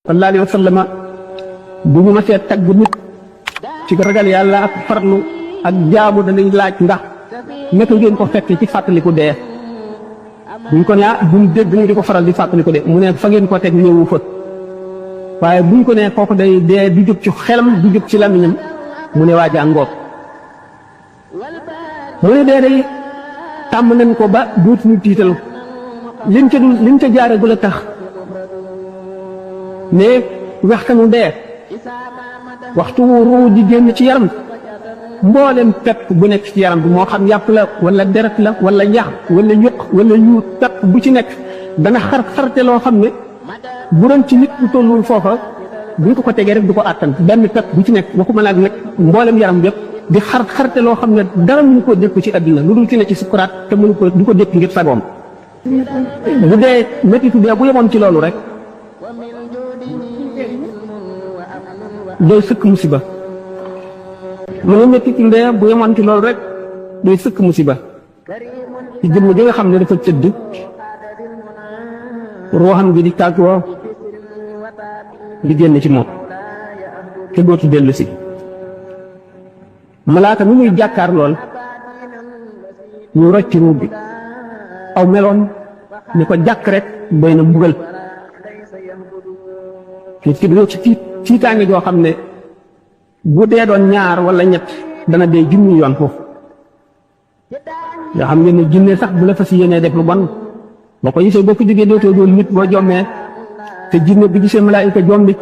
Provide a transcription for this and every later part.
sallallahu alayhi wa sallam bu ñu ma see tagg nit ci ragal yàlla ak farlu ak jaamu danañ laaj ndax naka ngeen ko fekk ci fàttaliku dee buñ ko ne buñ dégg ñu di ko faral di fàttaliku dee mu ne fa ngeen ko teg ñëwu fa waaye buñ ko ne kooku day dee du jóg ci xelam du jóg ci lamiñam mu ne waa jàngoor mu ne dee day tàmm nañ ko ba dootuñu tiital liñ ca jaare gu la tax ne waxtanu dee waxtu ruu di génn ci yaram mboolem pepp bu nekk ci yaram bi moo xam yàpp la wala deret la wala yax wala yuq wala yu pepp bu ci nekk dana xarte loo xam ne bu doon ci nit bu tollul foofa buñ ko tegee rek du ko àttan benn pepp bu ci nekk waxuma nag nag mboolem yaram bi yëpp di xarte loo xam ne dara mënu koo dékku ci àddina lu dul ci ne ci sukuraat te mënu ko du ko dékk ngir sagoom bu dee méttitu dee bu yemoon ci loolu rek doy sëkk musiba mu ne méttitu dee bu yemoon ci loolu rek doy sëkk musiba ci jëmm ji nga xam ne dafa tëdd ruuxam gi di tàggoo di génn ci moom te dootu dellu si malaaka mi muy jàkkaar lool ñu rocc ci ruub bi aw meloon ni ko jàkk rek doy na mbugal nit ki dina ci tiitaange joo xam ne bu dee doon ñaar wala ñett dana dee junni yoon foofu nga xam ngeen ne jinne sax bu la fas yéenee def lu bon boo ko gisee boo ko jógee dootoo doon nit boo jommee te jinne bi gisee malaayika jombi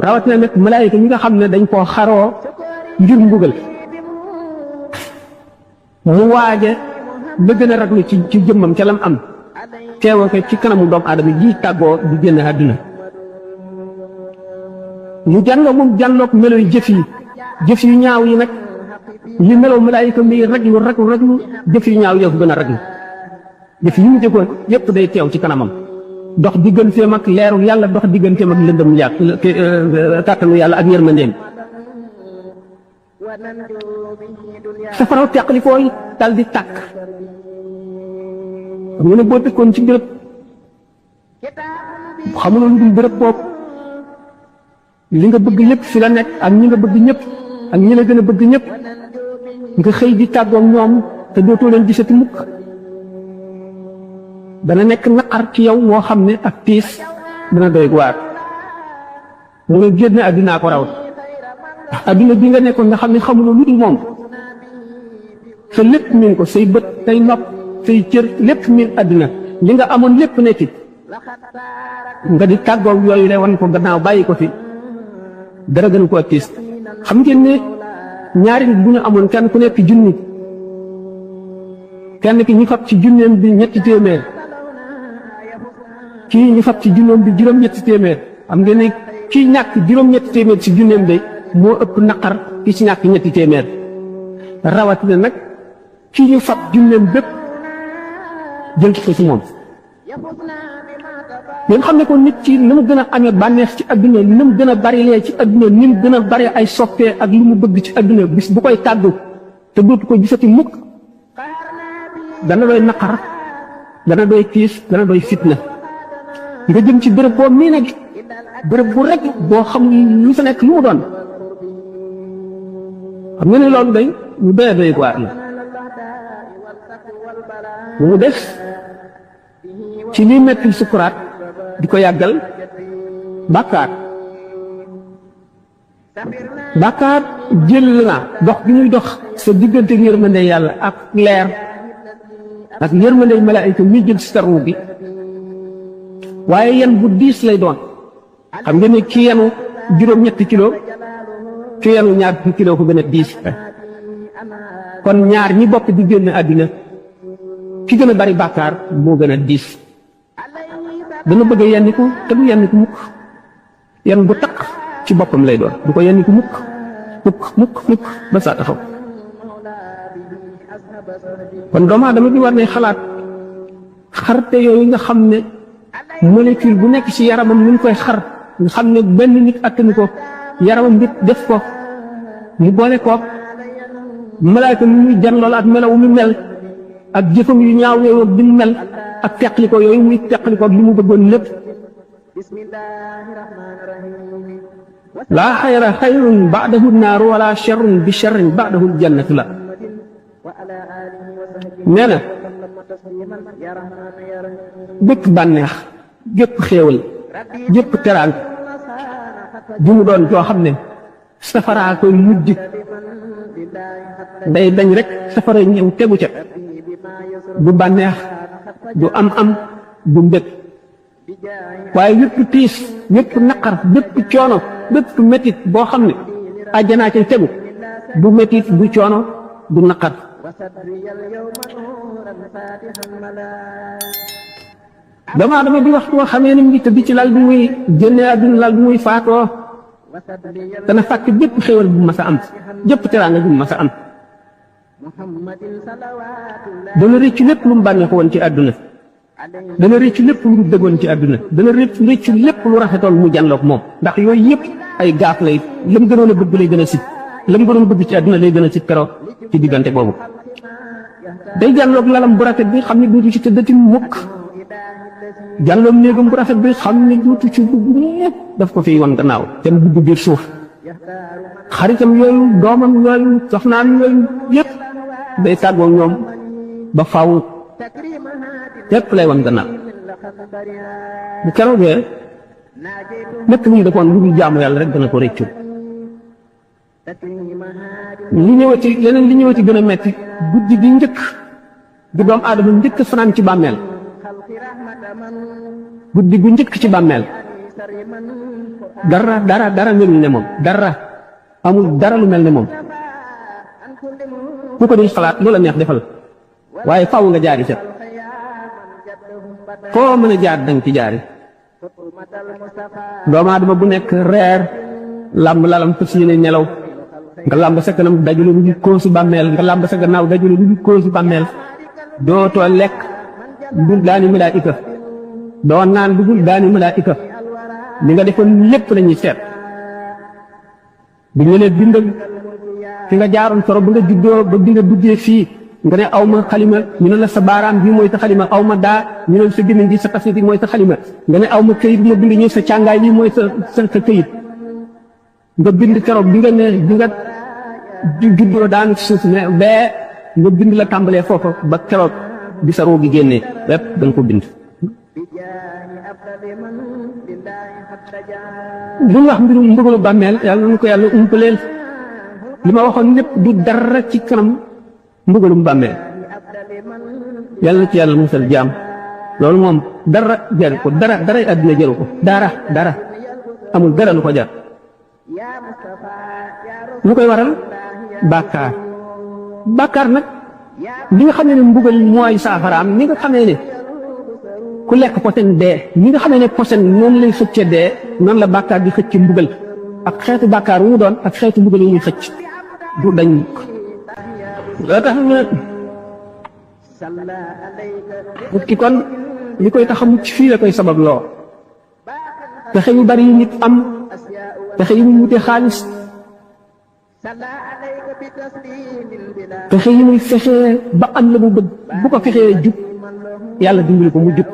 rawatina nag malaayika ñi nga xam ne dañ koo xaroo ngir mbugal mu waaje ba gën a raglu ci jëmmam ca lam am teewoo ko ci kanamu doomu aadama ji tàggoo di génn àdduna mu jànloo moom jànloog melo yu jëf yu ñaaw yi nag li meloo malaayika mi raglu jëf yu ñaaw yëf gën a raglu jëf yi mu jëkkoon yépp day teew ci kanamam dox digganteem ak leeru yàlla dox digganteem ak lëndëm kàttanu yàlla ak yërmandeem safaraw teqli kooy dal di tàkk xam nga ne boo dëkkoon ci béréb xamuloo lu dul béréb boobu li nga bëgg lépp fi la nekk ak ñi nga bëgg ñëpp ak ñi la gën a bëgg ñëpp nga xëy di tàggoog ñoom te dootoo leen gisati mukk dana nekk naqar ci yow woo xam ne ak tiis dana doy waar mu nga génn àddinaa ko raw adduna bi nga nekkoon nga xam ne xamuloo lu dul moom sa lépp miin ko say bët say nopp say cër lépp miin adduna li nga amoon lépp nekki nga di tàggoog yooyu le wan ko gannaaw bàyyi ko fi dara gën ko tiis xam ngeen ne ñaari nit bu ñu amoon kenn ku nekk junni kenn ki ñu fab ci junneem bi ñetti téeméer kii ñu fab ci junneem bi juróom-ñetti téeméer xam ngeen ne kii ñàkk juróom-ñetti téeméer ci junneem day moo ëpp naqar ki ci ñàkk ñetti téeméer rawatina nag kii ñu fab junneem bépp jël ko ci moom ngeen xam ne ko nit ci ni mu gën a amee bànneex ci adduna ni mu gën a bari lee ci adduna ni mu gën a bari ay soppee ak lu mu bëgg ci adduna bis bu koy tàggu te dootu ko gisati mukk dana doy naqar dana doy tiis dana doy fitna nga jëm ci béréb boo mii nag béréb bu rek boo xam lu fa nekk lu mu doon xam nga ne loolu day ñu doy doy waar la mu def ci liy metti sukuraat di ko yàggal bàkkaar jël na dox gi muy dox sa diggante yërmande yàlla ak leer ak yërmande malaayika muy jël si taru bi waaye yan bu diis lay doon xam nga ne ki yenu juróom-ñetti kilo ki yenu ñaar fukki kilo ko gën a diis kon ñaar ñi bokk di génn àddina ki gën a bari bàkkaar moo gën a diis dana bëgg a yenniku te du yenniku mukk yenn bu takk ci boppam lay doon du ko yenniku mukk ba saa taxaw kon doomu aadama bi war ne xalaat xarte yooyu nga xam ne molécule bu nekk ci yaramam ñu ngi koy xar nga xam ne benn nit attanu ko yaramam nit def ko mu boole ko malaayka mi muy jan lool ak melaw mi mel ak jëfam yu ñaaw yooyu bi mu mel ak teqli ko yooyu muy teqli ko li mu bëggoon lépp laa xayra xayrun ba'dahu naaru wala sharrun bi sharrin ba'dahu jannatu la nee na bépp bànneex gépp xéewal gépp teraanga ju mu doon joo xam ne safaraa koy mujj day dañ rek safara ñëw tegu ca du bànneex du am du mbég waaye yépp tiis yépp naqar bépp coono bépp métit boo xam ne àjjanaa ca tegu du métit du coono du naqar doomu aadama bi waxtu boo xamee ni mu ngi tëdd ci lal bi muy génnee àdduna lal bi muy faatoo dana fàtte bépp xéwal bu mas a am jëpp teraanga bu mas a am dana rëccu lépp lu mu bànneexu woon ci àdduna dana rëccu lépp lu mu dëggoon ci àdduna dana rëccu lépp lu rafetoon mu janloog moom ndax yooyu yëpp ay gaaf lay lam gënoon a bëgg lay gën a sib lam gënoon bëgg ci àdduna lay gën a sib keroog ci diggante boobu day janloog lalam bu rafet bi xam ne duutu ci tëddati mukk jàlloom néegam bu rafet bi xam ne duutu ci dugg ñépp daf ko fiy wan gannaaw te mu dugg biir suuf xaritam yooyu doomam yooyu soxnaam yooyu yépp day tàggoo ñoom ba faaw lépp lay wan gannaaw bu keroogee lépp lu mu defoon lu dul jaamu yàlla rek dana ko réccu li ñëwati leneen li ñëwati gën a metti guddi gi njëkk gi doomu aadama njëkk fanaan ci bàmmeel guddi gu njëkk ci bàmmeel dara melul ne moom dara amul dara lu mel ne moom ku ko di xalaat loola neex defal waaye faaw nga jaari set foo mën a jaar danga ci jaari doomu aadama bu nekk reer làmb lalam fas yéene nelaw nga làmb sa kanam dajale lu ngi koosu bàmmeel nga làmb sa gannaaw dajale lu ngi koosu bàmmeel dootoo lekk dul daani malaayika doo naan dugul daani malaayika li nga defoon lépp lañuy seet bu ñu leen bindal fi nga jaaroon soro ba nga juddoo ba bi nga duggee fii nga ne aw ma xalima ñu ne la sa baaraam bii mooy sa xalima aw ma daa ñu ne sa gémmiñ gi sa tafsir bi mooy sa xalima nga ne aw ma këyit bu ma bind ñu sa càngaay bi mooy sa këyit nga bind keroog bi nga ne bi nga juddoo daanu ci suuf ne bee nga bind la tàmbalee foofa ba keroog bi sa roo gi génnee lépp da nga ko bind lu ñu wax mbirum mbugalu bàmmeel yàlla nañu ko yàlla umpaleel li ma waxoon lépp du dara ci kanam mbugalum bàmmeel yàlla na ci yàlla musal jaam loolu moom dara jaru ko dara àddina jaru ko dara amul dara lu ko jar lu koy waral bàkkaar nag li nga xam ne mbugal mooy saafaraam ni nga xamee ne ku lekk posen dee ni nga xamee ne posen noonu lay xëcce dee noonu la bàkkaar di xëcc mbugal ak xeetu bàkkaar wu mu doon ak xeetu mbugal yu muy xëcc du dañ loo tax nit ki kon li koy tax a mucc fii la koy sabab loo pexe yu bari yi nit am pexe yi muy wute xaalis pexe yi muy fexee ba am la mu bëgg bu ko fexee jub yàlla dimbali ko mu jub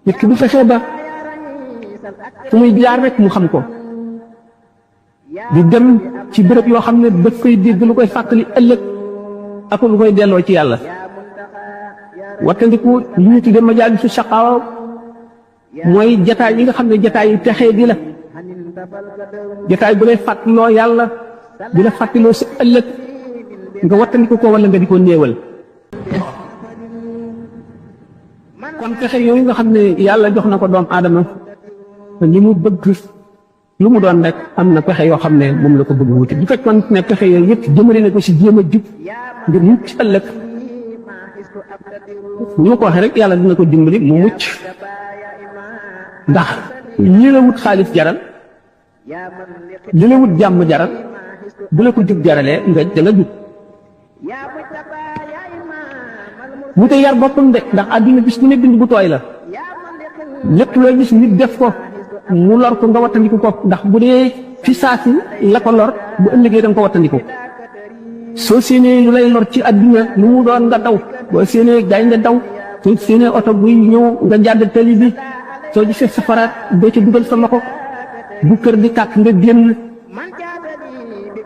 nit ki bu fexee ba fu muy jaar rek mu xam ko di dem ci béréb yoo xam ne daf koy dégg lu koy fàttali ëllëg ak lu koy delloo ci yàlla wattandiku li ñu tuddee majaalisu saqaawa mooy jataay yi nga xam ne jataay yi texee di la jataay bu lay fàttaloo yàlla di la fàttaloo sa ëllëg nga wattandiku ko wala nga di ko néewal kon pexe yooyu nga xam ne yàlla jox na ko doom aadama li mu bëgg lu mu doon rek am na pexe yoo xam ne moom la ko bëgg wuti bu fekkoon ne pexe yooyu yëpp jëmale na ko si jéem a jub ngir mucc ëllëg ñu ma ko waxee rek yàlla dina ko dimbali mu mucc ndax li la wut xaalis jaral li la wut jàmm jaral bu la ko jub jaralee nga da nga jub wute yar boppam de ndax àdduna bis bu ne bind bu tooy la lépp looy gis nit def ko mu lor ko nga wattandiku ko ndax bu dee fi saasi la ko lor bu ëllëgee da nga ko wattandiku soo séenee lu lay lor ci àdduna lu mu doon nga daw boo séenee gaay nga daw soo séenee oto buy ñëw nga jàdd tali bi soo gisee safaraat doo ca dugal sa loxo bu kër di tàkk nga génn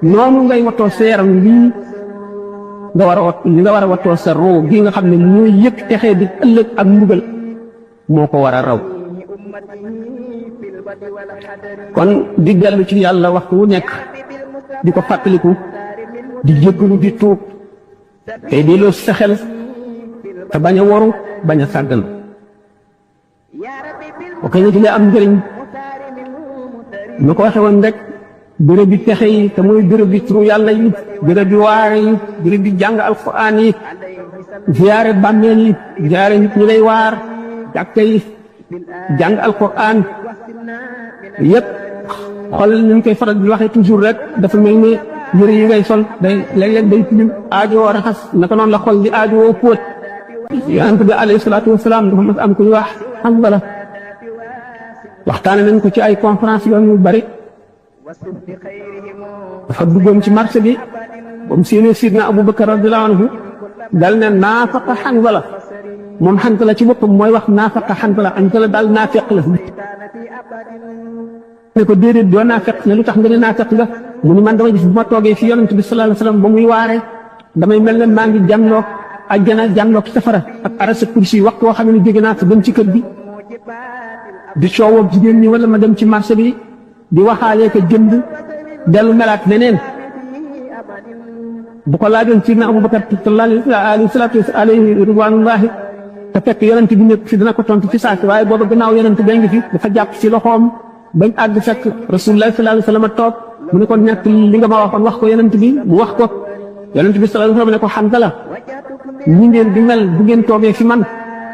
noonu ngay wattoo sa yaram lii nga war a wat li nga war a wattoo sa roo gi nga xam ne mooy yëg texee di ëllëg ak mbugal moo ko war a raw kon di dellu ci yàlla waxtu wu nekk di ko fàttaliku di jéggalu di tuub tey di loo sa xel te bañ a waru bañ a sàggan ok na ci lay am njëriñ nu ko waxe woon rek béréb bi pexe yi te mooy béréb bi turu yàlla yi béréb bi waare yi béréb bi jàng alquran yi ziyaare bàmmeel yi ziyaare nit ñi lay waar jàkka yi jàng alquran yépp xol ñu koy faral di waxee toujours rek dafa mel ni yëre yi ngay sol day léeg-léeg day tilim aajowoo raxas naka noonu la xol di aajowoo póot yonent bi alayhi salaatu wasalaam dafa mas am ku ñu wax Hanzala waxtaane nañ ko ci ay conférence yoon yu bari dafa duggoon ci marché bi ba mu séenee sidna Abu Bakar radiyallahu anhu dal ne naafaqa Hanzala moom Hanzala ci boppam mooy wax naafaqa Hanzala daal naafeq la ne ko déedéet doo naafeq ne lu tax nga ne naafeq nga mu ni man damay gis bu ma toogee fi yonent bi sallallahu alayhi wasallam ba muy waare damay mel ne maa ngi jànloog àjjana jànloog safara ak arasa kursi waxtu woo xam ne jóge naa fa dem ci kër gi di coowoo jigéen ñi wala ma dem ci marché bi di waxaalee ko jënd dellu melaat leneen bu ko laajoon ci na Abubakar alayhi ridwanullahi te fekk yonent bi nekk fi dina ko tontu ci saasi waaye booba gannaaw yonent ba ngi fi dafa jàpp ci loxoom bañ àgg fekk rasulullah sallallahu alayhi wasallam toog mu ne ko ñett li nga ma waxoon wax ko yonent bi mu wax ko yonent bi sallallahu alayhi wasallam ne ko Hanzala ñi ngeen di mel bu ngeen toogee fi man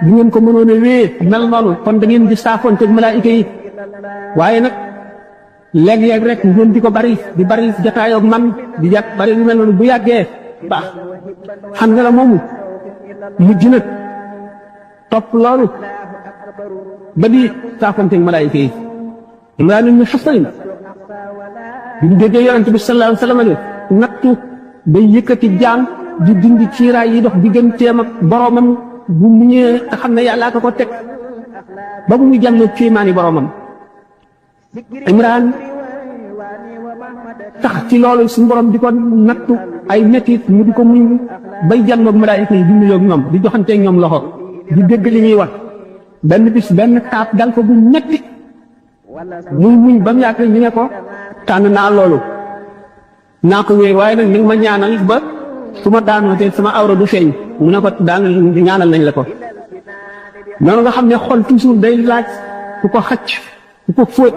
bu ngeen ko mënoon a wée mel noonu kon da ngeen di saafoonte ak malaayika yi waaye nag léeg-léeg rek ngeen di ko bari jataayoo ak man di jat bari lu mel noonu bu yàggee baax Hanzala moomu mujj nag topp loolu ba di saafoonte ak malaayika yi Imraan ibn Husayn bi mu déggee yonent bi sallallahu alayhi wasallam nattu day yëkkati jaam di dindi ciiraay yi dox digganteem ak boromam bu mu ñëwee te xam ne yàllaa ko teg ba mu muy jàngee kéemaani boromam Imraan tax ci loolu suñu borom di ko nattu ay mettit mu di ko muñ bay jàngoog malaayika yi di nuyoog ñoom di joxanteeg ñoom loxo di dégg li ñuy wax benn bis benn taab dal ko bu metti muy muñ ba mu yàgg ñu ne ko tànn naa loolu naa ko wéy waaye nag ni nga ma ñaanal ba su ma daanoo te sama awra du feeñ mu ne ko daan ñaanal nañ la ko noonu nga xam ne xol toujours day laaj ku ko xacc ku ko fóot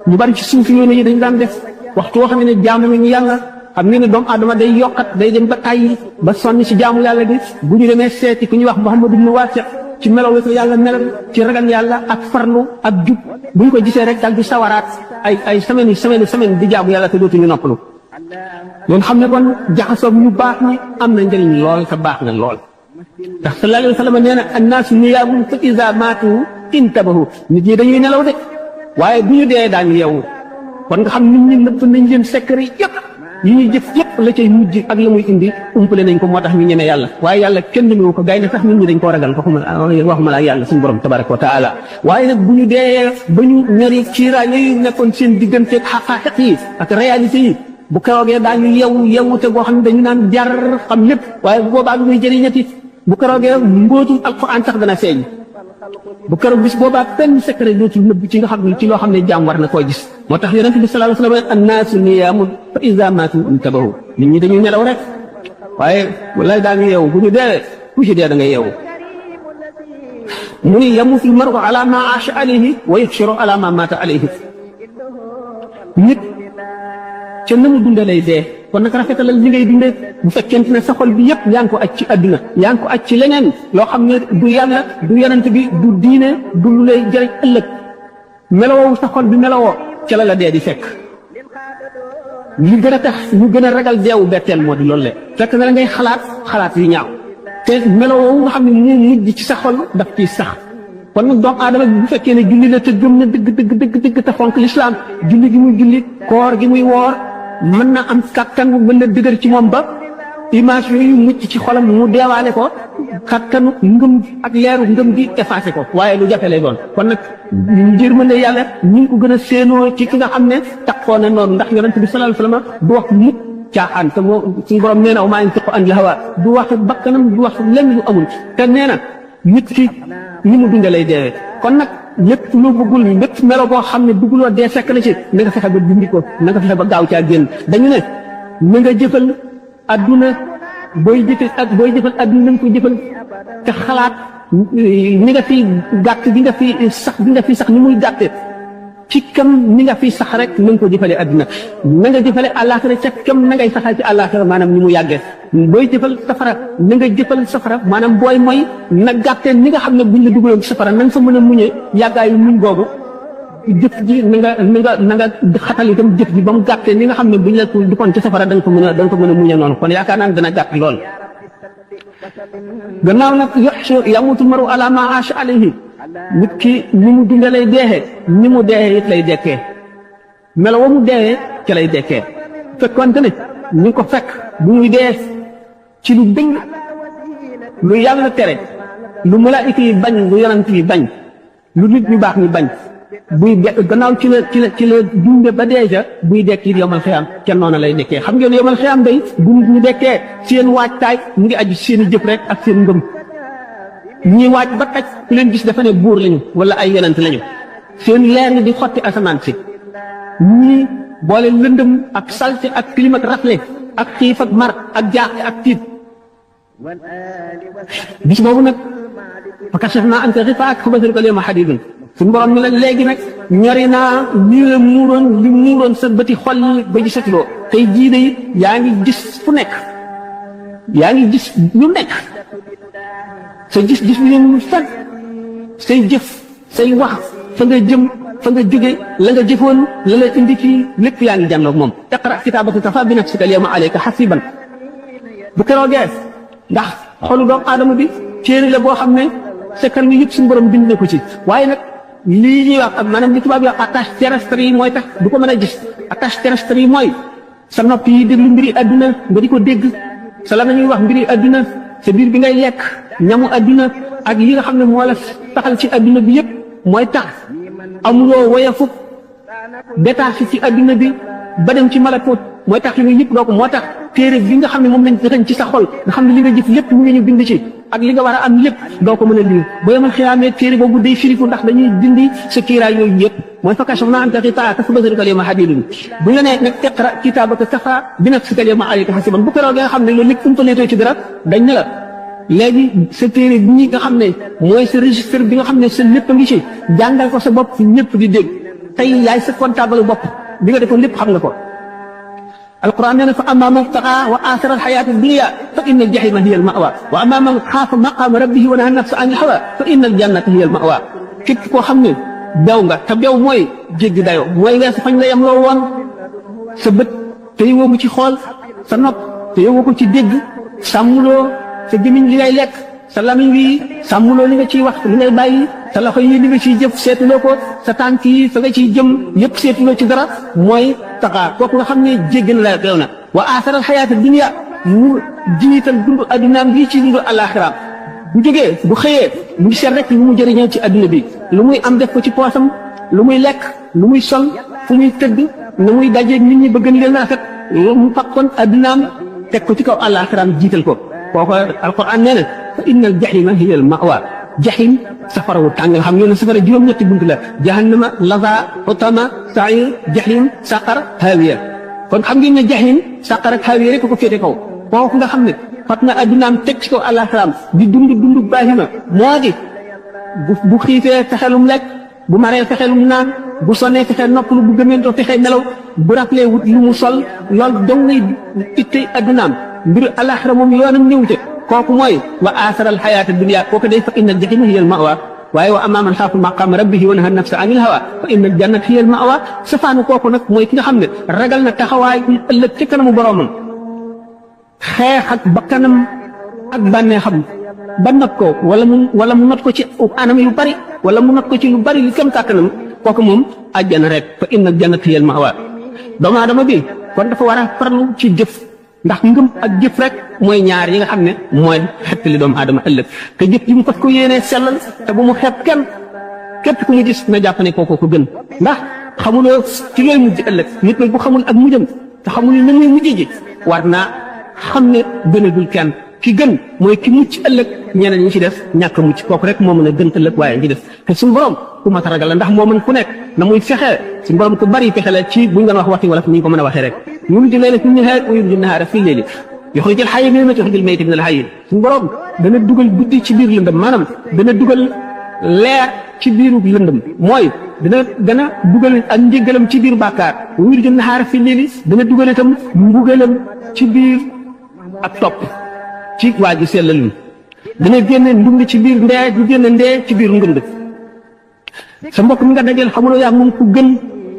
ñu bari ci suuf yoon yi dañ daan def waxtu woo xam ne jaamu nañu yàlla xam ne doomu aadama day yokkat day dem ba tàyyi ba sonn ci jaamu yàlla gi bu ñu demee seeti ku ñuy wax Muhammad ibn Wasiq ci melaw wi ko yàlla melal ci ragal yàlla ak farlu ak jub bu ñu ko gisee rek dal di sawaraat ay semaine di jaamu yàlla te dootuñu noppalu loolu xam ne kon jaxasoog ñu baax ñi am na njëriñ lool te baax na lool ndax sallallahu alayhi wa sallam nee na annaasu niyaamun fa iza maatu intabahu nit ñi dañuy nelaw de waaye bu ñu dee daañu yeewu kon nga xam nit ñi nëpp nañ leen secret yëpp yi ñuy jëf yëpp la cay mujj ak la muy indi umpale nañ ko moo tax ñu ñeme yàlla waaye yàlla kenn ñemewu ko gaynde sax nit ñi dañ koo ragal waxuma la yàlla suñu borom tabaraka wa taala waaye nag bu ñu dee ba ñu ñari ciiraay yooyu nekkoon seen digganteeg xaqaaxiq yi ak réalité yi bu keroogee daañu yewu te goo xam ne dañu naan jar xam lépp waaye bu boobaa bi muy jëriñati bu keroogee mbóotum alquran sax dana feeñ bu keroog bis boobaa benn secret dootul nëbb ci nga xam ne ci loo xam ne jaam war na koo gis moo tax yonent bi sallallahu alayhi wa sallam annaasu niyaamun fa iza maatu intabahu nit ñi dañuy nelaw rek waaye wallaay daañu yeewu bu ñu dee ku ci dee da nga yeewu mu ni yamutu l-mar'u ala ma aasha alayhi wa yuhsharu ala ma maata alayhi nit ca na mu dunde lay dee kon nag rafetalal li ngay dundee bu fekkente ne sa xol bi yëpp yaa ngi ko aj ci àdduna yaa ngi ko aj ci leneen loo xam ne du yàlla du yonent bi du diine du lu lay jëriñ ëllëg melowoo sa xol bi melowoo ca la dee di fekk li gën a tax ñu gën a ragal deewu betteel moo di loolu le fekk na la ngay xalaat yu ñaaw te melowoo nga xam ne mu mujj ci sa xol daf ciy sax kon nag doomu aadama bi bu fekkee ne julli la te gëm na dëgg te fonk lislaam julli gi muy julli koor gi muy woor mën na am kàttan mën na dëgër ci moom ba image yooyu mucc ci xolam mu deewaale ko kattanu ngëm ak leeru ngëm gi effacé ko waaye lu jafe lay doon kon nag yërmande yàlla ñu ngi ko gën a séenoo ci ki nga xam ne taxoo na noonu ndax yonent bi sallallahu alayhi wasallam du wax mukk caaxaan te moo suñu borom nee na wa maa yantiqu anil hawaa du wax bakkanam du wax lenn lu amul te nee na nit ki ni mu dunde lay deewee kon nag lépp lu bëggul lépp melo boo xam ne bëgguloo dee fekk na ci na nga fexe ba dindi ko na nga fexe ba gaaw caa génn dañu ne na nga jëfal adduna booy jëfal adduna na nga ko jëfal te xalaat ni nga fi gàtt bi nga fi sax ni muy gàtte ci kam ni nga fi sax rek na nga ko jëfale adduna na nga jëfale àllaaxira ca kam na ngay saxal ci àllaaxira maanaam ni mu yàggee booy jëfal safara na nga jëfal safara maanaam booy mooy na gàttee ni nga xam ne buñ la dugaloon ci safara na nga fa mën a muñee yàggaayu muñ googu jëf ji na nga xatal itam jëf ji ba mu gàttee ni nga xam ne buñ la dukoon ci safara da nga ko mën a muñee noonu kon yaakaar naa ne dana gàtt lool gannaaw nag yamutu maru ala ma aasha alayhi nit ki ni mu dunde lay deexee ni mu deexee it lay dekkee melo wa mu deexee ca lay dekkee fekkonte ne ñu ngi ko fekk bu muy dee ci lu dëng lu yàlla tere lu malaayika yi bañ lu yonent yi bañ lu nit ñu baax ñi bañ buy gannaaw ci la dunde ba deeja buy dekk it yomal xiyaam kenn noonu lay dekkee xam ngeen yomal xiyaam day bu nit ñu dekkee seen waajtaay mu ngi aju seen i jëf rek ak seen ngëm ñii waaj ba taj ku leen gis dafa ne buur lañu wala ay yonent lañu seen leer yi di xotti asamaan si ñii boole lëndëm ak salte ak climat ak rafle ak xiif ak mar ak jaaxle ak tiit bis boobu nag fa kashafnaa anka xifaa'aka fa basaruka al-yawma hadiidun suñu borom ni la léegi nag ñori naa li la muuroon sa bëti xol yi ba gisatuloo tey jii de yaa ngi gis fu nekk yaa ngi gis lu nekk sa gis-gis bi ñu fan say jëf say wax fa nga jëm fa nga jóge la nga jëfoon la la indi fii lépp yaa ngi jànnoog moom iqra kitaabaka kafaa bi nafsika al-yawma alayka hasiiban bu keroogee ndax xolu doomu aadama bi téere la boo xam ne secret wi yëpp suñu borom bind na ko ci waaye nag lii ñuy wax maanaam li tubaab yi wax attache terrestre yi mooy tax du ko mën a gis attache terrestre yi mooy sa nopp yi déglu mbiri adduna nga di ko dégg sa la ñuy wax mbiri adduna sa biir bi ngay lekk ñamu adduna ak yi nga xam ne moo la taxal ci adduna bi yëpp mooy tax amuloo woyafuk détaché ci adduna bi ba dem ci malakut mooy tax yooyu yëpp doo ko moo tax téere bi nga xam ne moom lañ dëxañ ci sa xol nga xam ne li nga jëf lépp mu ngi ñu bind ci ak li nga war a am lépp doo ko mën a lire ba yemal xiyaamee téere boobu day firiku ndax dañuy dindi sa kiiraay yooyu yëpp mooy fa kashafnaa anka xifaa'aka fa basaruka al-yawma hadiidun bu ñu la nee nag iqra kitaabaka kafaa bi nafsika al-yawma alayka hasiiban bu keroog nga xam ne loolu lépp umpaletoo ci dara dañ ne la léegi sa téere bi ñi nga xam ne mooy sa registre bi nga xam ne sa lépp a ngi ci jàngal ko sa bopp ñëpp di dégg tey yaay sa comptable bopp bi nga defoon lépp xam nga ko القرآن يقول فأما من طغى وآثر الحياة الدنيا فإن الجحيم هي المأوى وأما من خاف مقام ربه ونهى النفس عن الهوى فإن الجنة هي المأوى képp koo xam ne bew nga te bew mooy jéggi dayoo mooy nga sa fañ la yem loo woon sa bët te yowoo ko ci xool sa nopp te yowoo ko ci dégg sàmmuloo sa gémmiñ li ngay lekk sa lamiñ wi sàmmuloo li nga ciy wax li ngay bàyyi sa loxo yi li nga ciy jëf seetuloo ko sa tànk yi fa nga ciy jëm yëpp seetuloo ci dara mooy taxaa kooku nga xam ne jéggi na la beew na wa aasaral xayaata dunya mu jiital dund addunaam bii ci dund alaxiraam bu jógee bu xëyee mu ngi seet rek lu mu jëriñoo ci adduna bi lu muy am def ko ci poosam lu muy lekk lu muy sol fu muy tëdd na muy dajeeg nit ñi bëgg leen rafet mu fakkoon addunaam teg ko ci kaw alaxiraam jiital ko kooku alquran nee na fa innal jahima hiya al mawa jahim safara wu tàng nga xam ngeen ne safara juróom-ñetti bunt la jahannama laza xutama sair jahim saqar hawiya kon xam ngeen ne jahim saqar ak hawiya rek ko féete kaw kooku nga xam ne fat na addunaam teg ci kaw alaxiraam di dund baahima moo di bu xiifee fexelum lekk bu maree fexelum naan bu sonnee fexe noppalu bu gëmeentoo fexe nelaw bu raflee wut lu mu sol loolu dong ngay ittey addunaam mbiru alaxira moom yoonam ñëw ca kooku mooy wa aasaral xayaata dunya kooku day fa inna al jahima hiya al mawa waaye wa amma man xaafa maqaama rabbihi wa naha nafsa anil hawa fa inna al jannata hiya al mawa safaanu kooku nag mooy ki nga xam ne ragal na taxawaay ëllëg ci kanamu boromam xeex ak bakkanam ak bànneexam ba not ko wala mu not ko ci anam yu bari wala mu not ko ci lu bari li kam kàttanam kooku moom àjjana rek fa inna al jannata hiya al mawa doomu aadama bi kon dafa war a farlu ci jëf ndax ngëm ak jëf rek mooy ñaar yi nga xam ne mooy xettali doomu aadama ëllëg te jëf ji mu fas ko yéenee sellal te bu mu xeeb kenn képp ku mu gis na jàpp ne kooku ko gën ndax xamuloo ci looy mujj ëllëg nit nag bu xamul ak mujjam te xamul na muy mujj ji war naa xam ne gënadul kenn ki gën mooy ki mucc ëllëg ñeneen ñi ci def ñàkk mucc kooku rek moo mën a gën ëllëg waaye ñi def te suñu borom ku mat a ragal la ndax moo mën ku nekk na muy fexe suñu borom ku bari fexe la ci buñ doon wax waxi wala ni ñu ko mën a waxee rek yuliju layla fi nahaar wa yuliju nahaara fi layli yuxrijul hayya mina al-mayyiti wa yuxrijul mayyita mina al-hayyi suñu borom dana dugal guddi ci biir lëndëm maanaam dana dugal leer ci biiru lëndëm mooy dana dugal ak njëgalam ci biir bàkkaar wa yuliju nahaara fi layli dana dugal itam mbugalam ci biir ak topp ci waa ji sellalum dana génne ndund ci biir ndee du génne ndee ci biir ngënd sa mbokk mi nga dajeel xamuloo yaa moom ku gën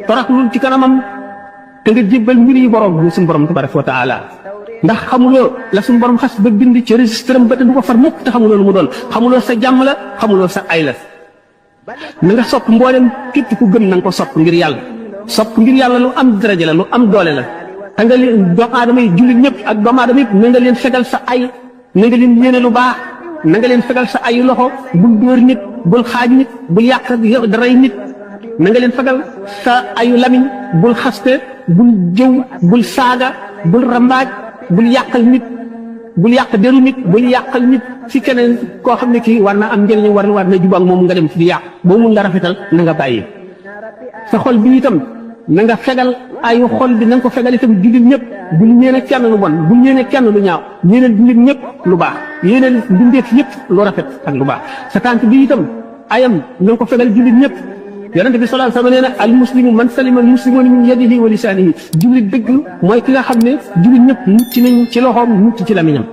toraxlul ci kanamam te nga jébbal mbir yi borom bi suñu borom tabaraka wa taala ndax xamuloo la suñu borom xas ba bind ci registre am ba te du ko far mukk te xamuloo lu mu doon xamuloo sa jàmm la xamuloo sa ay la na nga sopp mboolem képp ku gëm na nga ko sopp ngir yàlla sopp ngir yàlla lu am daraja la lu am doole la te nga leen doomu aadama yi jullit ñëpp ak doomu aadama yëpp na nga leen fegal sa ay na nga leen yéene lu baax na nga leen fegal sa ayu loxo bul dóor nit bul xaaj nit bul yàq daray nit na nga leen fegal sa ayu lamiñ bul xaste bul jëw bul saaga bul rambaaj bul yàqal nit bul yàq deru nit bul yàqal nit ci keneen koo xam ne kii war na am njëriñ war na jubak moom nga dem ci di yàq boo mun la rafetal na nga bàyyi sa xol bi itam na nga fegal ayu xol bi na nga ko fegal itam jullit ñëpp bul ñeene kenn lu bon bul ñeene kenn lu ñaaw ñeeneen jullit ñëpp lu baax yéeneen mbindeef yëpp lu rafet ak lu baax sa tànk bi itam ayam na nga ko fegal jullit ñëpp yonente bi sallallahu alayhi wa sallam nee na al muslimu man salima al muslimuna min yadihi wa lisaanihi jullit dëgg mooy ki nga xam ne jullit ñëpp mucc nañ ci loxoom mucc ci lamiñam